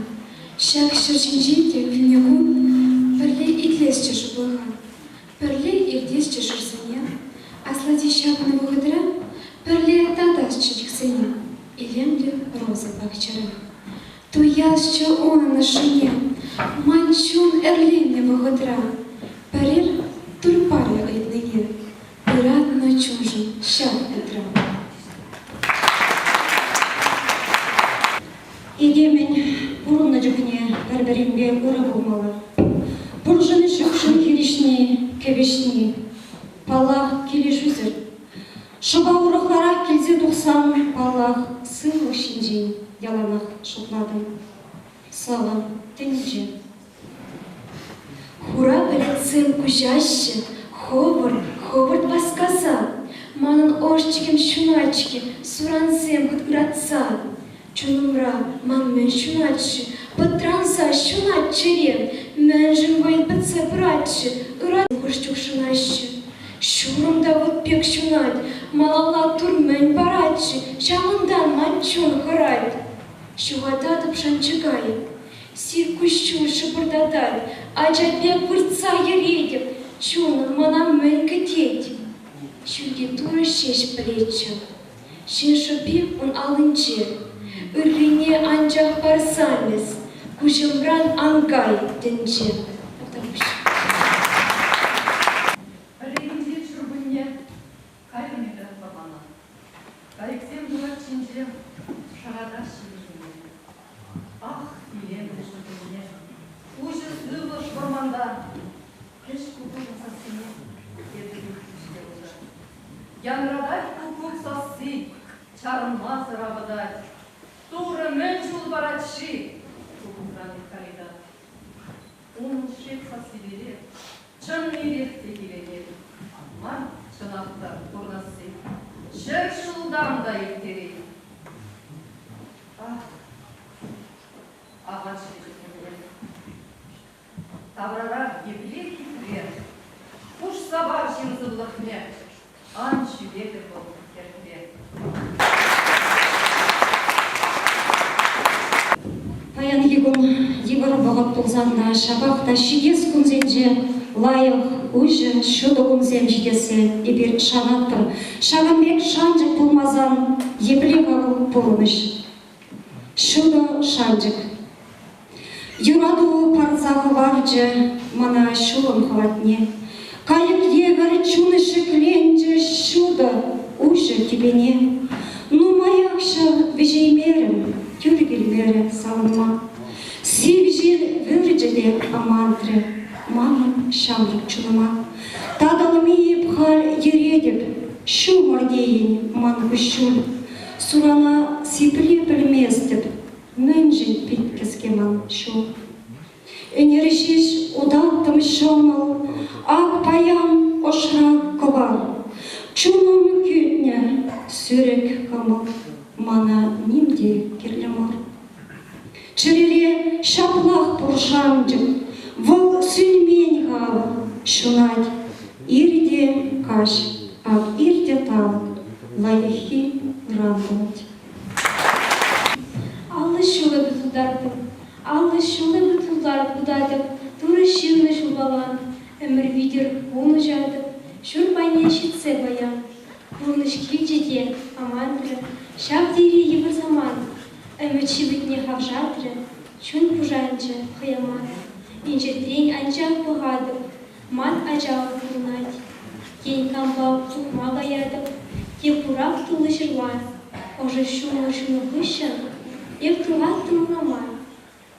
Ҫак ҫӗр ҫинче те вилнӗ кун пӗрле итлесчӗ шӑплӑха. Пӗрле иртесчӗ шӑрсене, аслати ҫапнӑ вӑхӑтра пӗрле татасчӗ чиксене илемлӗ роза пахчара. Туясчӗ унӑн ӑшшине, ман чун ӗрленнӗ вӑхӑтра пӗрер тульпарӗ ыйтнине ыратнӑ чуншӑн ҫав ытра. Этемӗн пурӑннӑ чухне пӗр-пӗринпе ырӑ пулмалла. Пуршӑн ҫукшӑн хирӗҫни, кӗвӗҫни, паллах, килӗшӳсӗр. Шӑпа урӑхларах килсе тухсан, паллах, сывлӑх ҫинчен яланах шутлатӑн. Сӑвӑ тӗнче. Хура пӗлӗтсем куҫаҫҫӗ хӑвӑрт, хӑвӑрт васкаса. Манӑн ӑш-чикӗм ҫунать-ҫке сурансем хыт ыратса. Чунӑмра ман мӗн ҫунать-ши, пӑтранса ҫунать чӗре. Мӗншӗн вӑй пӗтсе пырать-ши, ырат хӑш чух шӑнаҫҫӗ. Ҫурӑм та вут пек ҫунать, малалла тур мӗн парать-ши, ҫавӑнтан ман чун хӑрать. Ҫухататӑп шанчӑка эп. Сив куҫҫуль шӑпӑртатать, ача пек выртса йӗретӗп, чунӑм мана мӗн кӗтет? Ҫӳлти Турӑ ҫеҫ пӗлетчӗ. Ҫын шӑпи ун аллинче. Ыррине анчах парсан эс, куҫӑмран ан кай, тӗнче. Тавтапуҫ. Пӗррехинче ҫуркунне кайрӑм эпӗ вӑрмана. Кайӑксем турат ҫинче шӑратаҫҫӗ вӗсене. Ах, илемлӗ ҫуркунне! Уҫӑ сывлӑш вӑрманта. Кӗҫ куккукӑн сассине эпӗ илтрӗм-ҫке унта. Янратать куккук сасси, чарӑнмасӑр авӑтать. Турӑ мӗн чул парать-ши? Куккукран ыйтать. Унӑн шеп сассипеле чӑннипех те киленет. Ман, чӑнах та, пурӑнасси ҫӗр ҫултан та ирттерет. Ах, аван-ҫке чухне Таврара епле хитре, хушса пар ҫын сывлӑхне, ан ҫӳретӗр вӑл тертре. Паянхи кун йывӑр вӑхӑт пулсан та ҫапах та ҫитес кунсенче лайӑх, уҫӑ, ҫутӑ кунсем ҫитессе эпир шанатпӑр. Ҫакӑн пек шанчӑк пулмасан епле-ха вӑл пурнӑҫ? Ҫутӑ шанчӑк. Юрату парса хӑварчӗ мана ҫулӑм хӑватне. Кайӑк евӗр чун ҫӗкленчӗ ҫутӑ, уҫӑ тӳпене. Нумаях ҫав вӗҫеймерӗм, тӳр килмерӗ савӑнма. Сив ҫил вӗрчӗ те амантрӗ манӑн ҫамрӑк чунӑма. Татӑлми эп халь йӗретӗп, ҫумӑр тейӗн ман куҫҫуль. Сурана сипле пӗлместӗп, Мӗншӗн пит кӗске ман ҫул? Ӗнер ҫеҫ утаттӑм ҫӑмӑл, ак паян ӑшра кӑвар. Чунӑм кӳтнӗ сӳрӗк кӑмӑл, мана ним те кирлӗ мар. Чӗрере ҫаплах пур шанчӑк, вӑл сӳнмен-ха, ҫунать. Ир те каҫ, ак ир те талӑк, лайӑххи ыран пулать. 50 ҫул эпӗ тултартӑм, 50 ҫул эпӗ утатӑп, Турӑ ҫырнӑ ҫулпалан. Ӗмӗр витӗр кун уҫатӑп, ҫур пайне ҫитсе паян. Пурнӑҫ килчӗ те амантрӗ, ҫав тери йывӑр самант. Ӗмӗт ҫивӗтне хавшатрӗ, чун пушанчӗ хӑямат. Инҫетрен анчах пӑхатӑп, ман ачалӑх пурӑнать. Тен, кампа пухма каятӑп, те пурах тулли ҫырла. Ӑшӑ ҫумӑр ҫунӑ хыҫҫӑн эп тухаттӑм урама.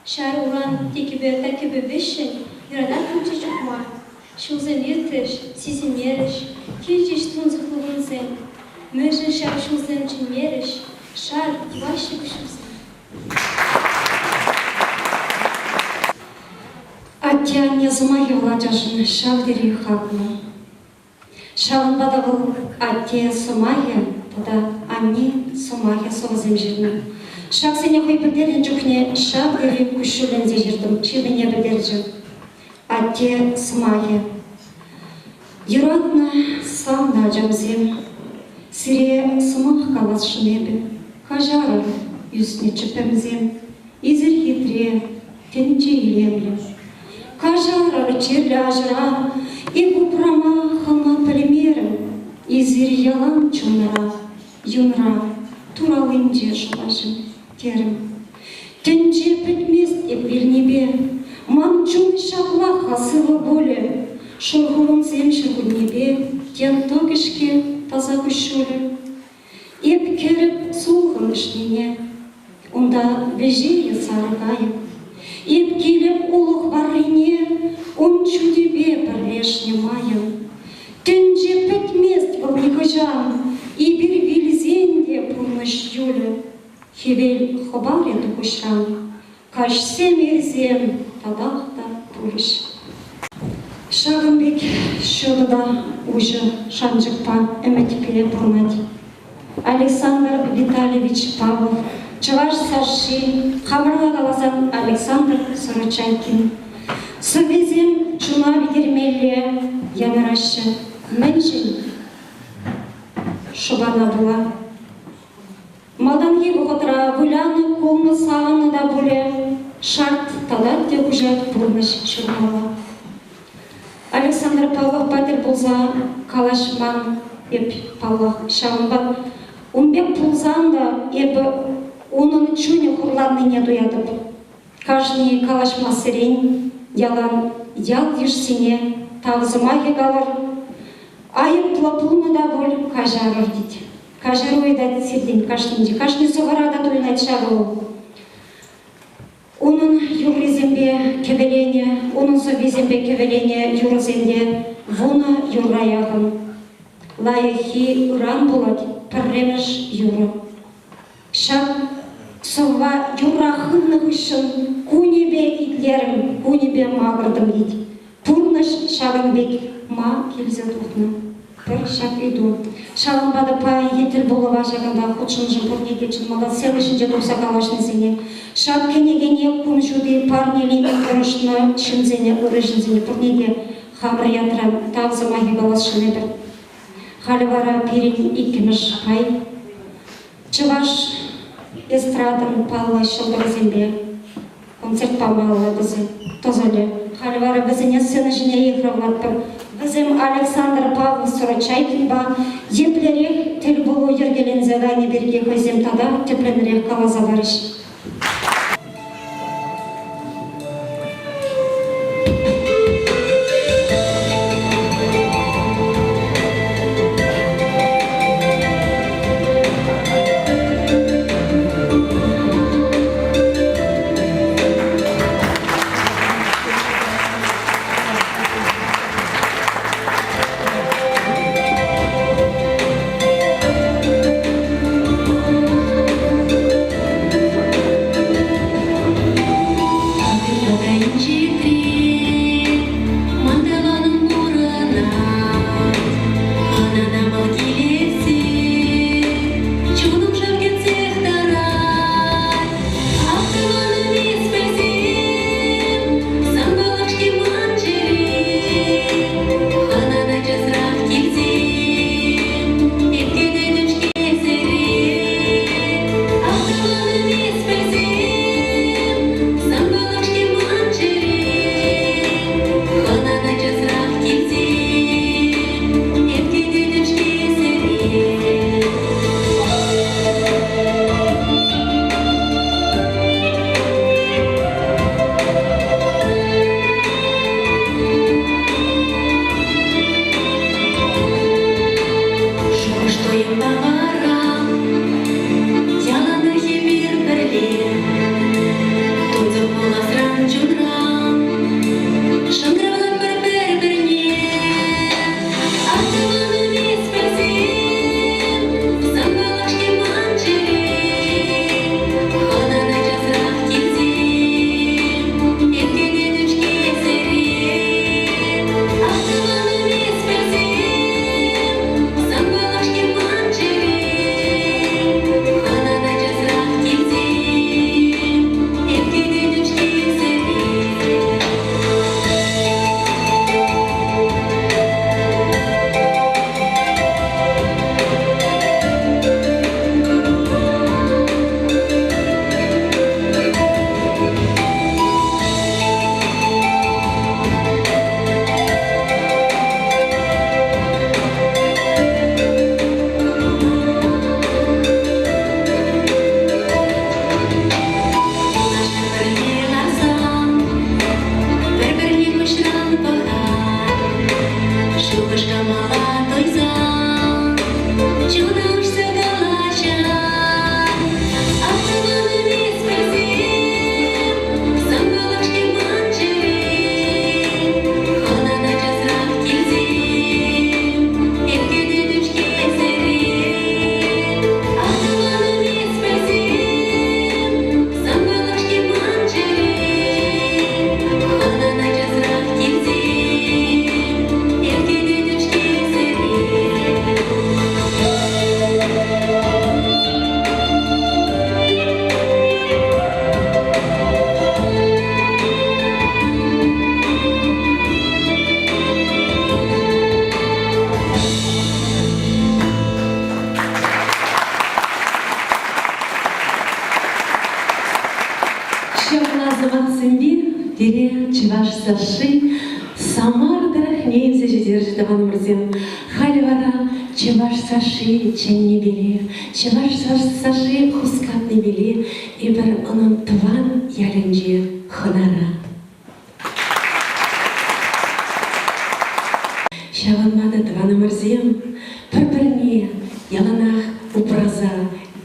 Ҫар уран текӗпе такӗпе вӗҫҫӗн юрататтӑмччӗ чупма. Ҫулсем иртрӗҫ, сисӗнмерӗҫ, килчӗҫ тунсӑхлӑ кунсем. Мӗншӗн ҫав ҫулсем чӗнмерӗҫ, шар тӑваҫҫӗ куҫӑмсем. Атте-анне сӑмахӗ вӑл ачашӑн ҫав тери хаклӑ. Ҫавӑнпа та вӑл атте сӑмахӗ тата анне сӑмахӗ сӑвӑсем ҫырнӑ. Ҫаксене хӑй пӗлтернӗ чухне ҫав тери куҫҫульленсе ҫыртӑм, ҫырнине пӗлтерчӗ. Атте сӑмахӗ. Юратнӑ савнӑ ачамсем, сире сӑмах каласшӑн эпӗ. Каҫарӑр, ӳснӗ чӗппӗмсем, эсир хитре, тӗнче илемлӗ. Каҫарӑр чирлӗ аҫӑра, эп упрама хама пӗлмерӗм. Эсир ялан чунра, юнра, тураллинче шӑлаҫӑм, терӗм. Тӗнче пӗтмест эп вилнипе, ман чун ҫаплах-ха сывӑ пулӗ. Шур хурӑнсем ҫуркуннепе тем тӑкӗ-ҫке таса куҫҫулӗ. Эп кӗрӗп сулхӑн ӗшнине, унта вӗҫейӗ сарӑ кайӑк. Эп килӗп улӑх варрине, ун ҫутипе пӗрлешнӗ майӑн. Тӗнче пӗтмест вӑл нихӑҫан, эпир вилсен те пурнӑҫ юлӗ. Хӗвел хӑпарӗ тухӑҫран, каҫсем ирсем татах та пулӗҫ. Ҫакӑн пек ҫутӑ та уҫӑ шанчӑкпа, ӗмӗтпе пурӑнать. Александр Витальевич Павлов, Чӑваш Сашши, хамӑрла каласан Александр Сорочайкин. Сӑввисем чуна витермелле янӑраҫҫӗ. Мӗншӗн шӑпана пула? Малтанхи вӑхӑтра вылянӑ, кулнӑ, савӑннӑ та пулӗ, шарт татать те хуҫать пурнӑҫ ҫурмалла. Александр Павловпа тӗл пулса калаҫман эп, паллах, ҫавӑнпа ун пек пулсан та эпӗ унӑн чунӗ хурланнине туятӑп. Кашни калаҫмассерен ялан ял-йышсене тав сӑмахӗ калӑр, айӑплӑ пулнӑ та пуль, каҫарӑр тет. Каҫару ыйтать сиртен кашнинче. Кашни сӑвӑра та туйӑнать ҫакӑ вӑл. Унӑн юррисемпе кӗвӗленӗ, унӑн сӑввисемпе кӗвӗленӗ юрӑсем те вунӑ юрра яхӑн. Лайӑххи ыран пулать пӗрремӗш юрӑ. Ҫак сӑвва юрра хывнӑ хыҫҫӑн кунӗпе итлерӗм, кунӗпе макӑртӑм тет. Пурнӑҫ ҫакӑн пек ма килсе тухнӑ? Пӗр ҫак ыйту. Ҫавӑнпа та паянхи тӗлпулӑва ҫакӑнта хутшӑннӑшӑн пурне те чӑн малтан сцена ҫинче тухса калаҫнисене, ҫак кӗнекене кун ҫути парнелеме тӑрӑшнӑ ҫынсене, ырӑ ҫынсене пурне те хамӑр ятран тав сӑмахӗ каласшӑн эпӗр. Халӗ вара пирӗн иккӗмӗш пай чӑваш эстрадӑн паллӑ ҫӑлтӑрӗсемпе концерт памалла тесе тӑсӑлӗ. Халӗ вара вӗсене сцена ҫине йыхравлатпӑр. Вӗсем Александр Павлов Сорочайкинпа еплерех тӗлпулу йӗркеленсе кайни пирки хӑйсем тата тӗплӗнрех каласа парӗҫ. Ҫапла сӑмахсемпе пире чӑваш Сашши Самар тӑрӑхне илсе ҫитерчӗ тӑванӑмӑрсем. Халӗ вара чӑваш Сашши чӗннипеле, чӑваш Сашши хускатнипеле эпир унӑн тӑван ялӗнче хӑнара. Ҫавӑнпа та тӑванӑмӑрсем пӗр-пӗрне яланах упраса,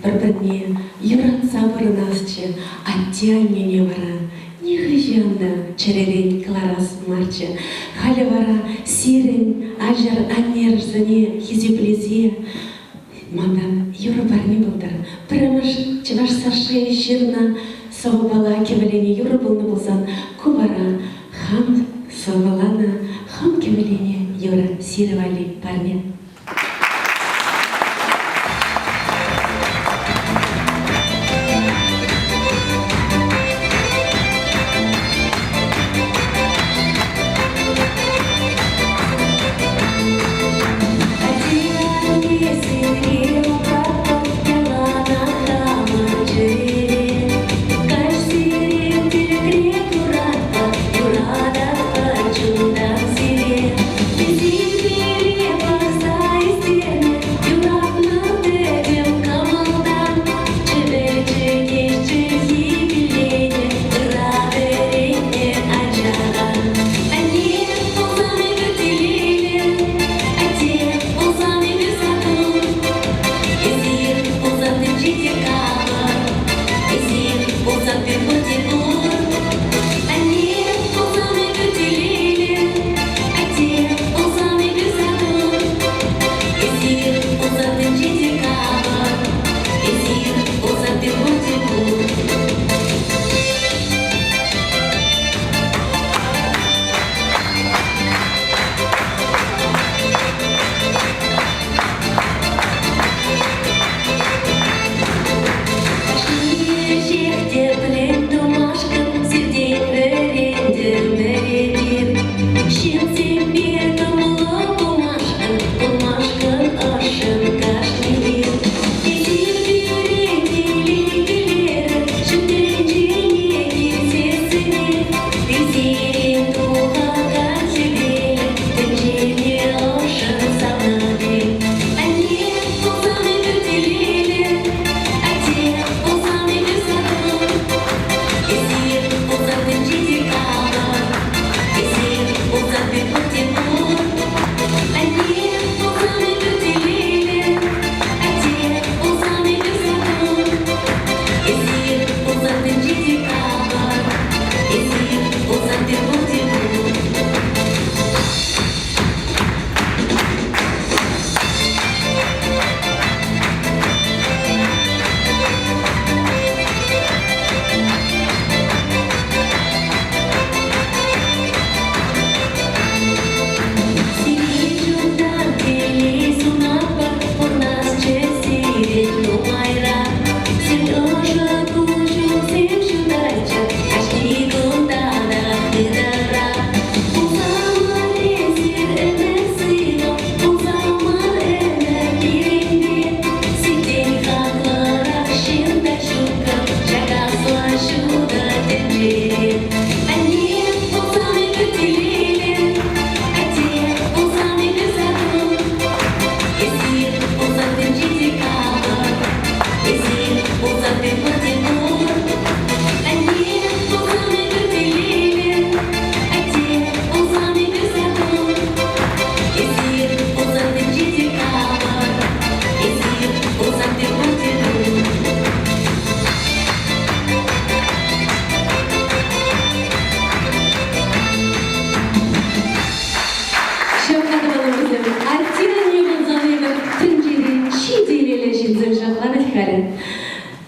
пӗр-пӗрне юратса пурӑнасчӗ, атте-аннене вара нихӑҫан та чӗререн кӑларас марччӗ. Халӗ вара сирӗн аҫӑр-аннӗрсене хисеплесе малтан юрӑ парни пултӑр. Пӗрремӗш чӑваш Сашши ҫырнӑ сӑвӑпала кӗвӗленӗ юрӑ пулнӑ пулсан, ку вара хам сӑвӑланӑ, хам кӗвӗленӗ юрӑ сирӗ валли парне.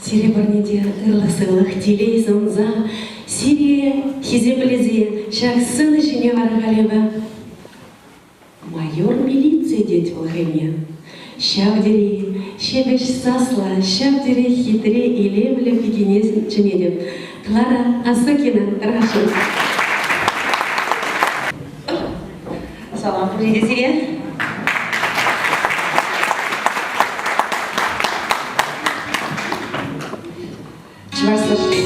Сире пурне те ырлӑх-сывлӑх, телей сунса, сире хисеплесе ҫак сцена ҫине вара халӗ майор милици тет вӑл хӑйне. Ҫав тери ҫепӗҫ саслӑ, ҫав тери хитре, илемлӗ пикене чӗнетӗп. Клара Асокина, Рашин. Салам пурне те сире. Чӑваш Сашши.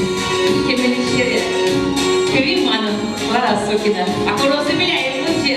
Кӗмӗл хӗрӗ. Кӗвви манӑн, Клара Сукина. Аккордеонсем Беляев пулчӗ.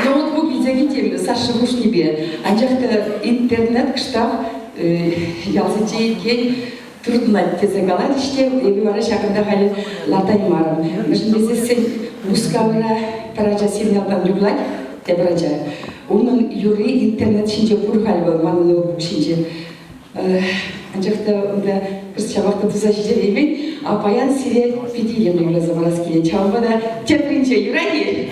Ноутбук илсе килтӗм Саша хушнипе. Анчах та интернет кӑштах ялсенче иккен туртӑнать тесе каларӗҫ те, эпӗ вара ҫакӑнта халӗ лартаймарӑм. Мӗншӗн тесессӗн Мускавра пӗр ача сигналтан юрлать, тепӗр ача. Унӑн юрри интернет ҫинче пур халь вӑл, манӑн ноутбук ҫинче. Анчах та унта ҫавах та туса ҫитереймен. А паян сире питӗ илемлӗ юрласа парас килет. Ҫавӑнпа та тепринче юрать-и?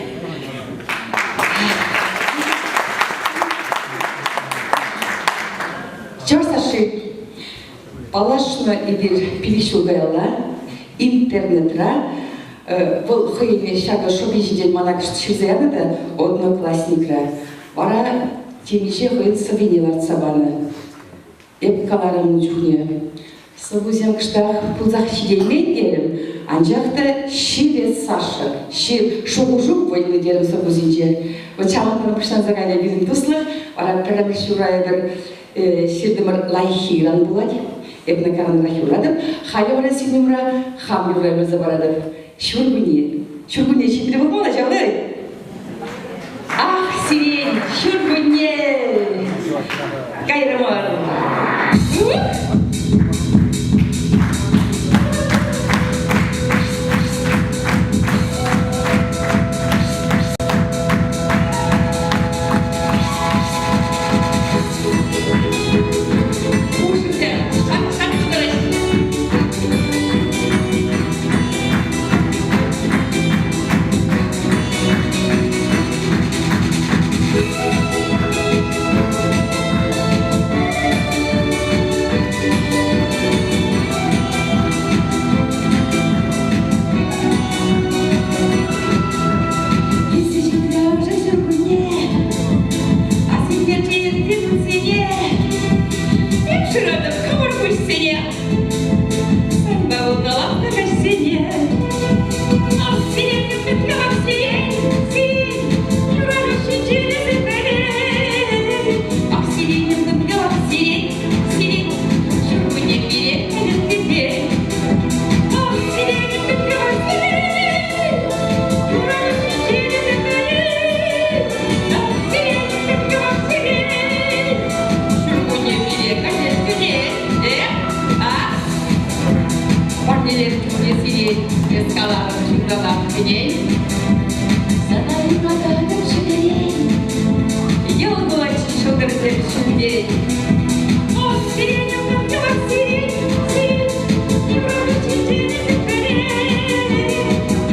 Чӑваш ташши паллашнӑ эпир пилӗк ҫул каялла интернетра. Вӑл хӑйӗн ҫакӑ шӑпи ҫинчен мана кӑшт ҫырса янӑ та Одноклассникра. Вара темиҫе хӑйӗн сӑввине лартса панӑ. Эп каларӑм ун чухне, сӑввусем кӑштах пулсах ҫитеймен терӗм, анчах та ҫирӗ Саша, ҫир, шухӑшу вӑйлӑ терӗм сӑввусенче. Вӑт ҫавӑнтан пуҫланса кайнӑ пирӗн туслӑх. Вара пӗрремӗш ҫурра эпир ҫыртӑмӑр лайӑххи ыран пулать. Эп ӑна каранрах юратӑп. Халӗ вара сирӗн умра хам юрра юрласа паратӑп. Ҫуркунне. Ҫуркунне ҫитрӗ пулмалла ҫавна. Ах, сирень, ҫуркунне! Кайрӑмӑр. кӗтет. Ох, сирень, кӑвак сирень, сирень, юрату ҫинчен ӗсӗклет.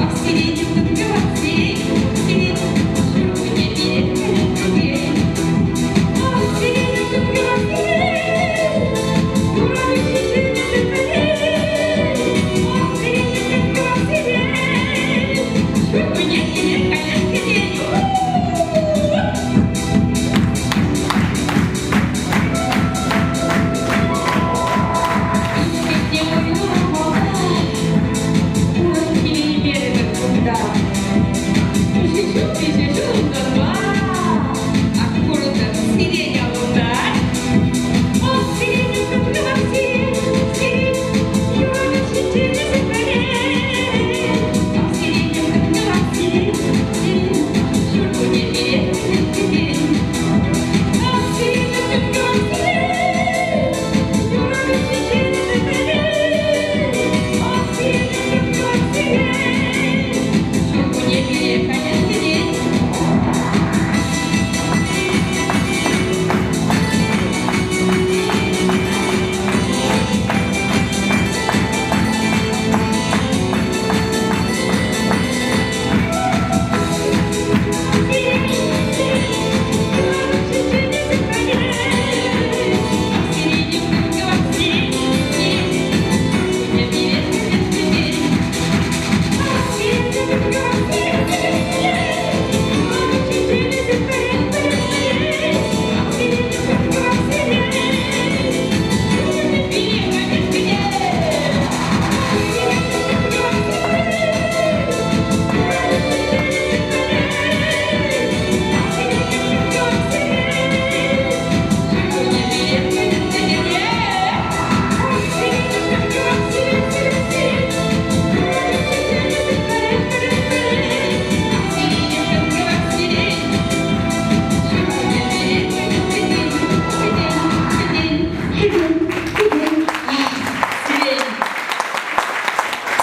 Ах, сирень, кӑвак сирень, сирень, ҫуркунне пире кӗтет. Ах, сирень, кӑвак сирень, юрату ҫинчен ӗсӗклет. Ах, сирень, кӑвак сирень, ҫуркунне пире каллех кӗтет.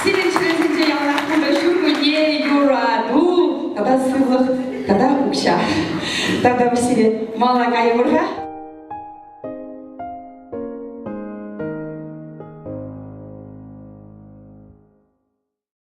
Сирӗн чӗресенче яланах пултӑр ҫуркунне, юрату тата сывлӑх тата укҫа. Тата сире мала кайӑпӑр-ха.